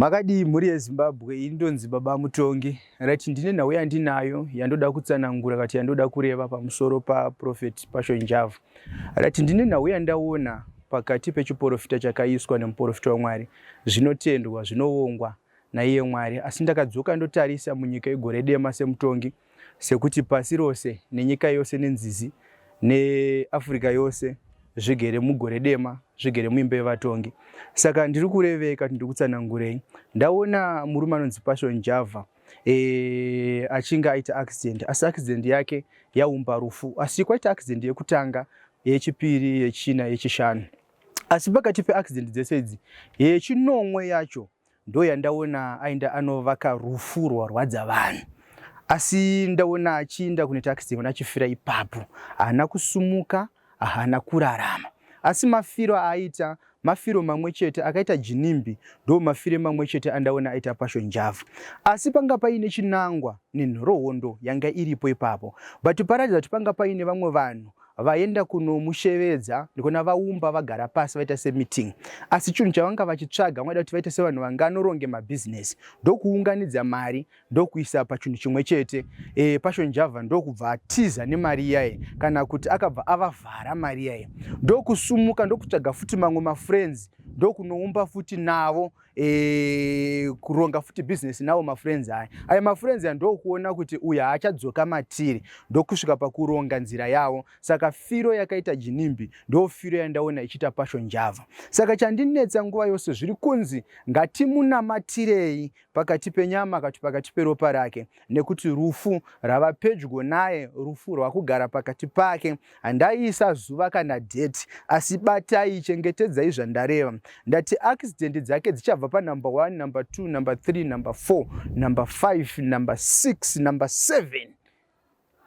Makadii mhuri yeZimbabwe, ini ndonzi Baba Mutongi. Right, ndine nhau yandinayo yandoda kutsanangura kati yandoda kureva pamusoro paProphet Passion Java. Right, ndine nhau yandaona pakati pechiporofita chakaiswa nemuporofita waMwari, zvinotendwa, zvinovongwa naiye Mwari, asi ndakadzoka ndotarisa munyika yegore dema semutongi sekuti pasi rose nenyika yose nenzizi neAfrica yose zvigere mugore dema zvigere muimba yevatongi. Saka ndiri kureveka kuti ndiri kutsanangurei. Ndaona murume anonzi Passion Java e, achinge aita accident, asi accident yake yaumba rufu. Asi kwaita accident yekutanga, yechipiri, yechina, yechishanu. Asi pakati peaccident dzese idzi, yechinomwe yacho ndoyandaona aenda anovaka rufu rwarwadza vanhu asi ndaona achiinda kunoita accident achifira ipapo haana kusumuka haana kurarama asi mafiro aaita mafiro mamwe chete akaita Jinimbi ndo mafiro mamwe chete andaona aita Passion Java asi panga paine chinangwa nenhorohondo yanga iripo ipapo but paratidza kuti panga paine vamwe vanhu vaenda kunomushevedza ndikuona vaumba vagara pasi vaita semeeting asi chinhu chavanga vachitsvaga vaida kuti vaite sevanhu vanganoronge mabhizinesi ndokuunganidza mari ndokuisa pachinhu chimwe chete e, Passion Java ndokubva atiza nemari iyaye kana kuti akabva avavhara mari iyaye ndokusumuka ndokutsvaga futi mamwe mafriends ndokunoumba futi navo e, kuronga futi business nawo mafriends aya aya mafriends aya ndokuona kuti uyu haachadzoka matiri ndokusvika pakuronga nzira yavo saka firo yakaita Jinimbi ndo firo yandaona ichiita Passion Java saka chandinetsa nguva yose zviri kunzi ngatimunamatirei pakati penyama kati pakati peropa rake nekuti rufu rava pedyo naye rufu rwakugara pakati pake handaiisa zuva kana date asi batai chengetedzai zvandareva ndati accident dzake dzichabva panumber 1 number 2 number 3 number 4 number 5 number 6 number 7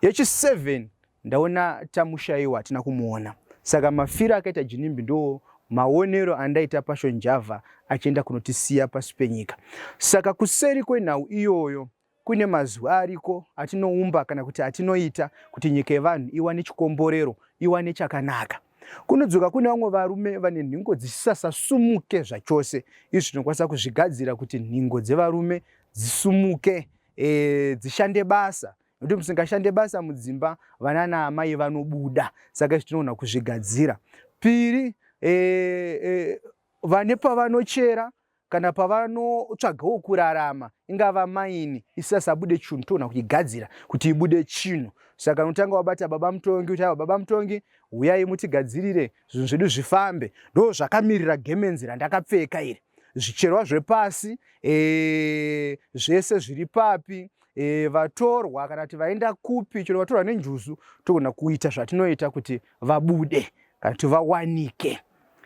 yechi7 ndaona tamushaiwa hatina kumuona saka mafiro akaita Jinimbi ndo maonero andaita Passion Java achienda kunotisiya pasi penyika saka kuseri kwenhau iyoyo kune mazwi ariko atinoumba kana kuti atinoita kuti nyika yevanhu iwane chikomborero iwane chakanaka kunodzoka kune vamwe varume vane nhingo dzisisasasumuke zvachose izvi tinokwanisa kuzvigadzira kuti nhingo dzevarume dzisumuke e, dzishande basa nekuti musingashande basa mudzimba vana naamai vanobuda saka izvi tinoona kuzvigadzira piri e, e, vane pavanochera kana pavanotsvagawo kurarama ingava maini isisasabude chinhu toona kuigadzira kuti ibude chinhu saka unotanga wabata Baba Mutongi kuti aiwa Baba Mutongi huyai mutigadzirire zvinhu zvedu zvifambe ndo zvakamirira gemenzi randakapfeka iri zvicherwa zvepasi e, zvese zviri papi e, vatorwa kana kuti vaenda kupi chero vatorwa nenjuzu togona kuita zvatinoita kuti vabude kana kuti vawanike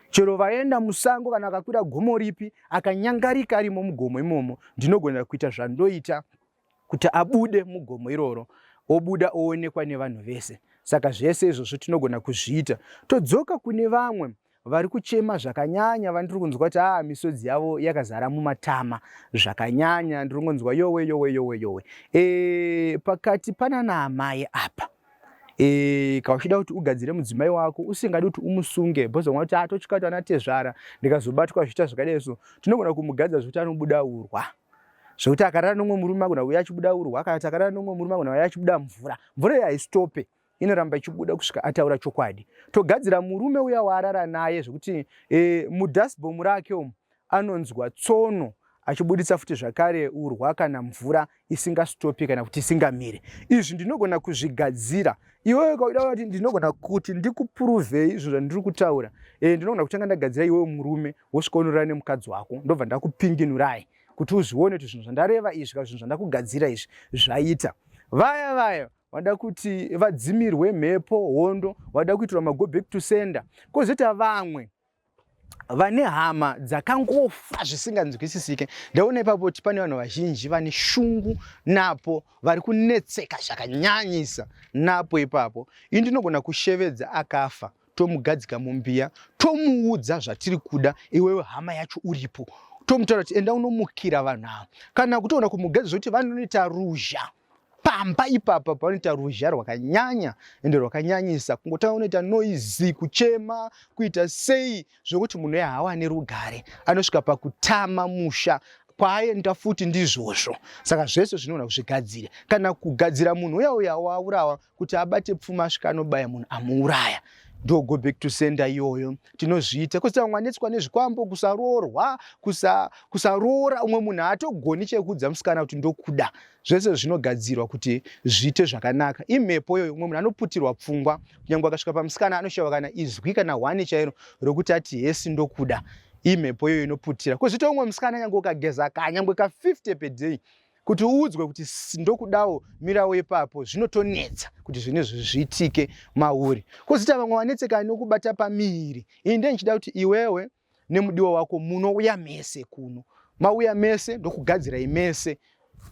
chero vaenda musango kana akakwira gomo ripi akanyangarika arimo mugomo imomo ndinogona kuita zvandoita kuti abude mugomo iroro obuda oonekwa nevanhu vese saka zvese izvozvo tinogona kuzviita todzoka kune vamwe vari kuchema zvakanyanya vandiri kunzwa kuti aa misodzi yavo yakazara mumatama zvakanyanya ndiri kungonzwa yowe yowe yowe yowe e, pakati panana amai apa e, ka uchida kuti ugadzire mudzimai wako usingadi kuti umusunge because vamwe kuti atotya kuti ana tezvara ndikazobatwa zviita zvakadai so tinogona kumugadzira zvekuti anobuda urwa zvekuti akarara nomwe murume agona kuuya achibuda urwa kana kuti akarara nomwe murume agona kuuya achibuda mvura mvura iyo haistope inoramba ichibuda kusvika ataura chokwadi togadzira murume uya waarara naye zvekuti e, mudhasibhomu rake umu anonzwa tsono achibuditsa futi zvakare urwa kana mvura isingastopi kana kuti isingamire izvi ndinogona kuzvigadzira iwewe kauda kuti ndinogona kuti ndikupuruvhei izvo zvandiri kutaura e, ndinogona kutanga ndagadzira iwewe murume wosvika unorara nemukadzi wako ndobva ndakupinginurai kuti uzvione kuti zvinhu zvandareva izvi kana zvinhu zvandakugadzira izvi zvaita vaya vaya vada kuti vadzimirwe mhepo hondo vada kuitirwa mago back to sender kwozoita vamwe vane hama dzakangofa zvisinganzwisisike ndaona ipapo kuti pane vanhu vazhinji vane shungu napo vari kunetseka zvakanyanyisa napo ipapo ini ndinogona kushevedza akafa tomugadzika mumbiya tomuudza zvatiri kuda iwewe hama yacho uripo tomutaura kuti enda unomukira vanhu ava kana kutoona kumugadzira zvekuti vanoita ruzha pamba ipapa panoita ruzha rwakanyanya ende rwakanyanyisa kungotanga unoita noizi kuchema kuita sei zvekuti munhu haawani rugare anosvika pakutama musha. Kwaaenda futi ndizvozvo. Saka zvese zvinogona kuzvigadzira. Kana kugadzira munhu uya uya waurawa kuti abate pfuma asvika anobaya munhu amuuraya. Ndo go back to sender iyoyo tinozviita. Kwese vamwe vanetswa nezvikwambo, kusaroorwa, kusaroora. Umwe munhu haatogoni chekuudza musikana kuti ndokuda. Zvese zvinogadzirwa kuti zviite zvakanaka. Imhepo iyoyo. Umwe munhu anoputirwa pfungwa, kunyange akasvika pamusikana anoshaiwa kana izwi kana hwani chairo rokuti ati hesi ndokuda. Imhepo iyoyo inoputira. Kwozoita umwe musikana nyange ukageza kanyangwe ka 50 per day kuti uudzwe kuti ndokudawo, mirawo ipapo, zvinotonetsa kuti zvinhu izvi zviitike mauri. Kwozoita vamwe vanetseka nokubata pamiviri. Ini ndee ndichida kuti iwewe nemudiwa wako munouya mese kuno, mauya mese ndokugadzirai mese,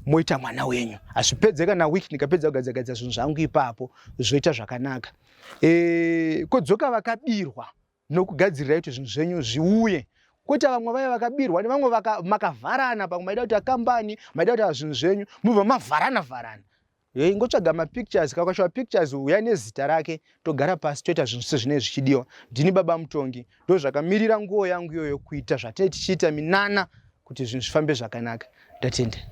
moita mwana wenyu. Hazvipedze kana week, ndikapedza kugadzira zvinhu zvangu ipapo zvoita zvakanaka. Kodzoka vakabirwa nokugadzirirai kuti zvinhu zvenyu zviuye. Koita vamwe vaya vakabirwa nevamwe makavharana, pamwe maida kuita kambani, maida kuita zvinhu zvenyu, mubva mavharana vharana. Hey, ngotsvaga mapictures, kakashuwa pictures uya nezita rake, togara pasi toita zvinhu sezvinenge zvichidiwa. Ndini Baba Mutongi, ndo zvakamirira nguo yangu iyoyo kuita zvatinenge tichiita minana kuti zvinhu zvifambe zvakanaka. Ndatenda.